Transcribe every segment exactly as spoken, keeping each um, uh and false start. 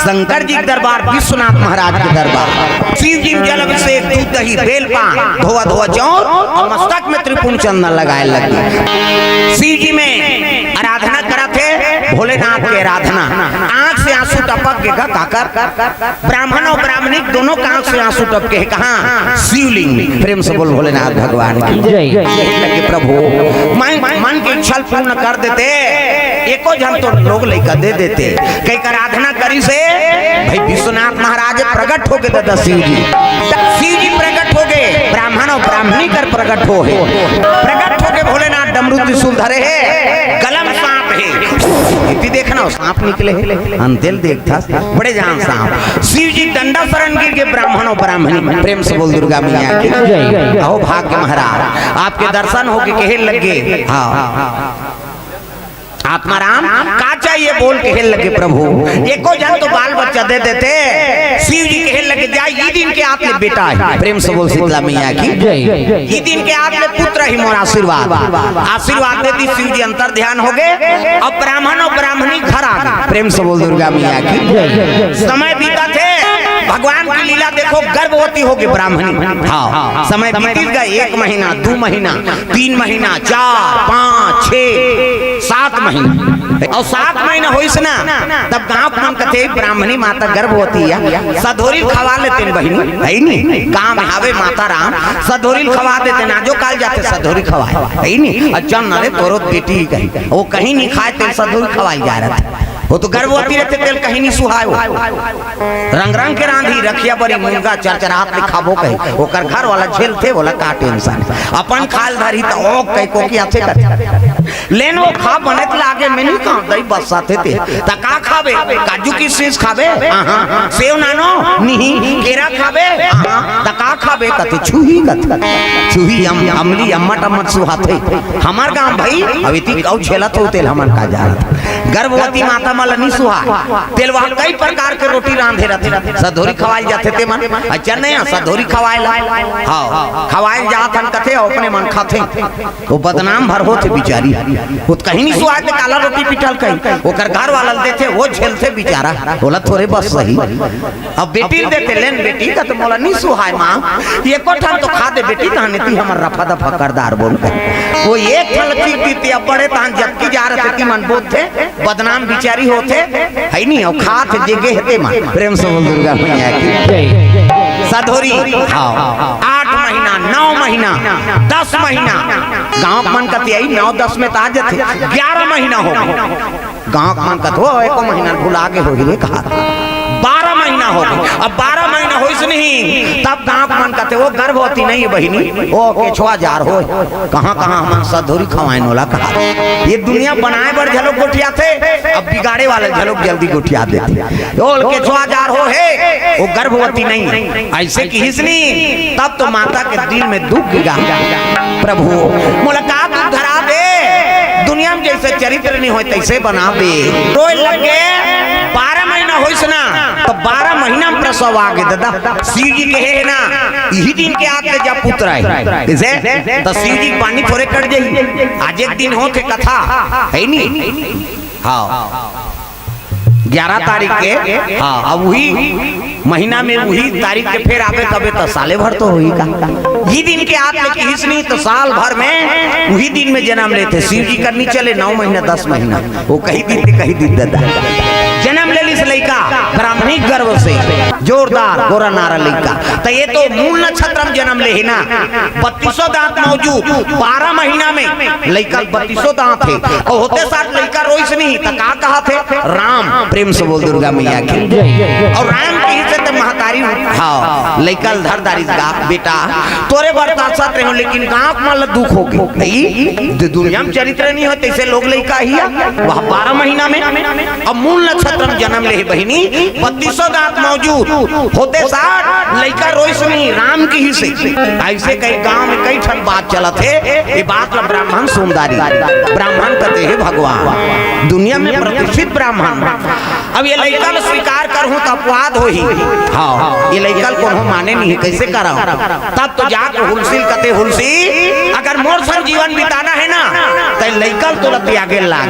शंकर जी के दरबार, विश्वनाथ महाराज के दरबार। शिव जी में जल अभिषेक, दूध दही बेल पान, धोवा धोवा चाउर अउ मस्तक में त्रिपुंड चंदन लगाए लगे। शिव जी में आराधना करत हे, भोलेनाथ के आराधना। आंख से आंसू टपक के का, काकर ब्राह्मण अउ ब्राह्मणी दोनों के आंख से आंसू टपके हे। कहाँ? शिवलिंग में। प्रेम से बोल भोलेनाथ भगवान की जय। लगे प्रभु, मन, मन की इच्छा पूर्ण कर देते, एको झन तो लोग लइका दे देते। कई कर आराधना करिस हे भाई विश्वनाथ महाराज प्रगट होके दादा शिव जी, शिव जी प्रगट होके ब्राह्मण अउ ब्राह्मणी कर प्रगट हो हे। प्रगट होके भोलेनाथ डमरू त्रिशूल धरे हे, गला में सांप हे। इति देखना, सांप निकले हे, अंतेल देखता बड़े जान सांप। शिव जी डंडा शरण गिर के ब्राह्मण अउ ब्राह्मणी। प्रेम से बोल दुर्गा मैया की जय। अहो भाग्य महाराज, आपके दर्शन होके कहे लगे, हाँ, आत्माराम, का चाहिए बोल कहे लगे प्रभु। एको झन तो बाल बच्चा दे देते। शिव जी कहे लगे, जा, ई दिन के आप ले बेटा हे। प्रेम से बोल शीतला मैया की जय। ई दिन के आप ले पुत्र ही मोर आशीर्वाद। आशीर्वाद दे दी शिव जी, अंतर ध्यान होगे। अब ब्राह्मण अउ ब्राह्मणी घर आ गए। प्रेम से बोल दुर्गा मैया की जय। समय बीतत हे, भगवान की लीला देखो, गर्भवती होगे ब्राह्मणी। हाँ, समय बीत गए, एक महीना, दू महीना, तीन महीना, चार, पाँच, छह, सात महीना। अउ सात महीना होइस ना, तब गांव के मन कथे, "ब्राह्मणी माता गर्भवती हे, सधोरी खवा लेतेन बहिनी, हे नी? गांव में हावे माता राम, सधोरी खवा देतेन, आजो काल जाते सधोरी खवाए, हे नी? अउ चल ना रे, तोरो बेटी ही कही, वो कहीं नहीं खाए, तेल सधोरी खवाई जा रहा था।" वो तो गर्भवती रहते, तेल कहीं नहीं सुहाए वो। रंग रंग के रांधी, रखिया बरी मुनगा चरचरात ले खाबो कही। ओकर घर वाला झेलथे, ओला का टेंशन। अपन खाल धरी त ओ कही कोकियाथे कर। लेन वो खा बने त लागे में नहीं खाओ, दही बस्साथे ते। त का खाबे? काजू किशमिश खाबे? हाँ, हाँ। सेव नानो? नहीं। केरा खाबे? हाँ। त का खाबे? कथे छुही कथे। छुही अम-, अमली अम्मट अम्मट सुहाथे। हमार गांव भाई, अब इति कऊ झेलत हो तेल हमन का जानत। गर्भवती माता मन ल नहीं सुहाय। तेल वहाँ कई प्रकार के रोटी रांधे रहते। सधोरी खवाए जाथे ते मन। अच्छा नहीं, सधोरी खवाए ला। हाँ, खवाए जात हन कथे, अपने मन खाथे। वो बदनाम भर होथे बिचारी। वो तो कहीं नहीं सुहाय ते काला रोटी पिठल कहीं। ओकर घर वाला ल देथे, वो झेलथे बिचारा। बोला थोरे बस सही। अब बेटी ल देथे, लेन बेटी का तो मोला नहीं सुहाय माँ। एको ठन तो खा दे बेटी, तहन ती हमर रफा दफा कर दार बोल के। वो एक ठन चीज दीती, अब बड़े तहन जबकि जा रहे ती मन बोलथे। बदनाम बिचारी होथे, है नहीं, अउ खात जे गे हेते मन। प्रेम से बोल दुर्गा मैया की। जय। सधोरी, हाँ, आठ महीना, नौ महीना, दस महीना, गांव के मन कतियाई नौ दस में ता जथे, ग्यारह महीना हो गए। गांव के मन कथे, "ओ, एको महीना भुला गे होही रे," कहा। बारह महीना हो गए। अब बारह महीना होइस नहीं, तब गांव के मन कथे, "ओ गर्भवती नहीं है बहिनी, ओ केछवा जार हो।" कहाँ कहाँ हमन सधोरी खवाएन ओला कहा। ये दुनिया बनाए बर झलोक गोठियाथे, अब बिगाड़े वाले झलोक जल्दी गोठिया देथे। ओल केछवा जार हो हे, वो गर्भवती नहीं है। ऐसे किहिस नी, तब तो माता के दिल में दुख गिरा। प्रभु, मोला का दुख धरा दे, दुनिया में जैसे चरित्र नहीं होय तैसे बना दे। रोए लगे, बारह महीना होइस ना, तो बारह महीना में प्रसव आ गए दादा। शिव जी कहे है ना, यही दिन के आके जा पुत्र आए। जैसे तो शिव जी के पानी थोरे कट जाई। आज एक दिन होथे कथा, है नी? हाँ, ग्यारह तारीख के। हाँ, अब वही महीना में वही तारीख के फेर आबे तबे तो साले भर तो होही का। ये दिन के आत ले किहिस नहीं तो साल भर में वही दिन में जन्म लेथे। शिव जी करनी चले नौ महीना, दस महीना, वो कही दिन ते कही दिन दादा। जन्म ले लिस लइका, ब्राह्मणी गर्भ से, जोरदार गोरा नारा लइका। तो ये तो मूल नक्षत्र में जन्म ले है ना, बत्तीसों दांत मौजूद, बारह महीना में लइका बत्तीसों दांत है। और होते साथ लइका रोइस नहीं, तो का कहा थे? राम। प्रेम से बोल दुर्गा मैया की। और राम कही से तो महतारी, हाँ, लइका ल धर दारिस गा, "बेटा, तोरे बर तरसत रहे हो, लेकिन गांव के मन ल दुख हो गई। नहीं, जो दुनिया में चरित्र नहीं हो, तैसे लोग लइका ही है।" वह बारह महीना में, अब मूल नक्षत्र में जन्म ले है बहिनी, बत्तीसों दांत मौजूद, होते साथ लइका रोइस नहीं, राम कही से। ऐसे कई गांव में कई ठन बात चलत है, ये बात ला ब्राह्मण सुनदारी, ब्राह्मण कथे है भगवान, दुनिया में प्रतिष्ठित ब्राह्मण। अब ये लइका ल स्वीकार करहूं तो अपवाद होही। हाँ, ये लइका ल कोनो माने नहीं, कैसे करव? तब तो जाके हुलसी ल कथे, "हुलसी, अगर मोर संग जीवन बिताना है ना, तो लइका ल तोला त्यागे लाग।"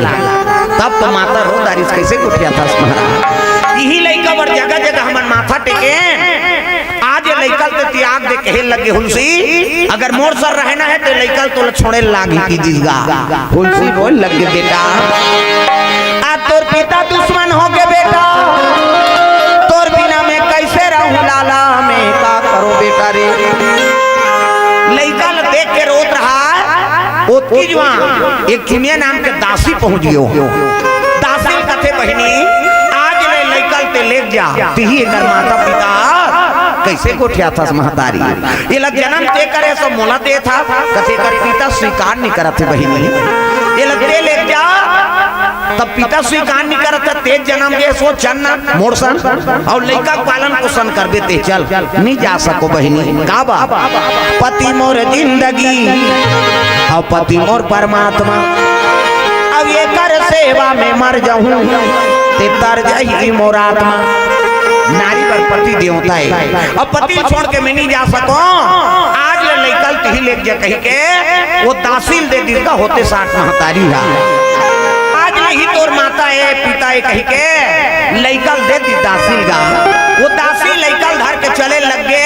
तब तो माता रो दारिस, कैसे गोठियाथस महाराज? यही लइका पर जगह जगह हमन माथा टेके। आज ये लइका ल ते त्याग दे, कहे लगे, हुलसी, अगर मोर सर रहना हे ते लइका ल तोला छोड़े लागी की दिस गा। हुलसी रोए लगे, बेटा, आ तोर पिता दुश्मन हो गे बेटा, तोर बिना मैं कैसे रहूं लाला, मैं का करूं बेटा रे। लइका ल देख के रोत रहा। ओतकी जुवार एक चुनिया नाम के दासी पहुंच गयो। दासी ल कथे, बहिनी, आज ले लइका ल ते लेग जा, तिही एकर माता पिता। कैसे गोठियाथस महतारी? एला जन्म ते करे, सब मोला देथा। कथे, एकर पिता स्वीकार नहीं करत हे बहिनी, एला ते लेग जा। तब पिता स्वीकार नहीं करत हे, ते जन्म दे, सो चल ना मोर संग, अउ लइका के पालन पोषण करबे ते चल। नहीं जा सको बहिनी। का बा? पति मोर जिंदगी, अउ पति मोर परमात्मा, अब एकर सेवा में मर जाहूं, ते तर जाही मोर आत्मा। नारी बर पति देवता हे, अब पति ल छोड़ के मैं नहीं जा सको। आज ले लइका ल तिही लेग जा कहि के वो दासी ल दे दिस गा, होते साठ महतारी हा। आज ले ही तोर माता हे, पिता हे कहि के लइका ल दे दिस दासी ल गा। वो दासी लइका ल धर के चले लग गे।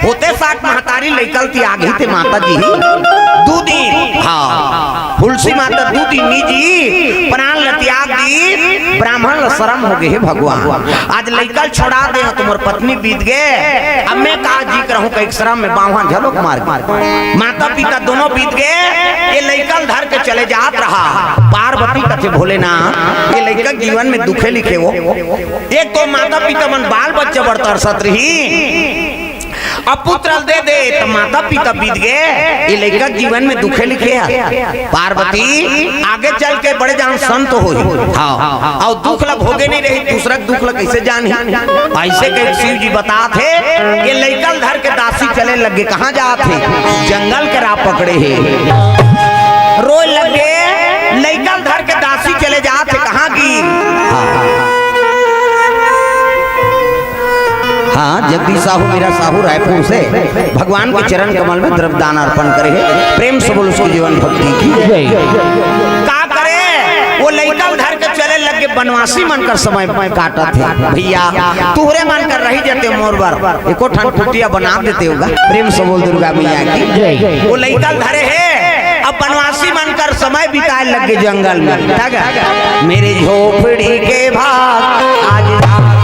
होते साठ महतारी लइका ल त्याग ही ते माता जी ही। दू दिन, हाँ, हुलसी माता दू दिन निजी प्राण ल त्याग दी। ब्राह्मण ल शरम हो गे, हे भगवान, आज लइका ल छोड़ा दे, तुम्हर पत्नी बीत गे, अब मैं का जी करहूं, कहि के शरम में बांह घलोक मार गे। माता पिता दोनों बीत गे। ये लइका ल धर के चले जात रहा। पार्वती कथे, भोलेनाथ, ये लइका के जीवन में दुखे लिखे हो। एक तो माता पिता मन बाल बच्चा बर तरसत रही, अब पुत्र ल दे दे, त माता पिता बीत गे, ये लइका के जीवन में दुखे लिखे हे। पार्वती आगे चल के बड़े जान संत होही। हाँ, अउ दुख ल भोगे नहीं रही, दूसरा के दुख ल कैसे जानही? ऐसे कहि शिव जी बतात हे। ये लइका ल धर के दासी चले लग गे, कहाँ जात हे? जंगल के राह पकड़े हे। रोए लग गे, लइका ल धर के दासी चले जात हे, कहाँ की? हाँ, जगदीश साहू, मेरा साहू रायपुर से भगवान के चरण कमल में द्रव्य दान अर्पण करे हे। प्रेम से बोल उसकी जीवन भक्ति की। जय। का करे, वो लइका ल धर के चले लग गे, बनवासी मन कर समय काटत हे। भैया, तुहरे मन कर रही जाते मोर बर, एको ठन कुटिया बना देते होगा। प्रेम से बोल दुर्गा मैया की। जय। वो लइका ल धरे हे, अब बनवासी मन कर समय बिताए लग गे जंगल में। तग मेरे झोपड़ी के भाग आज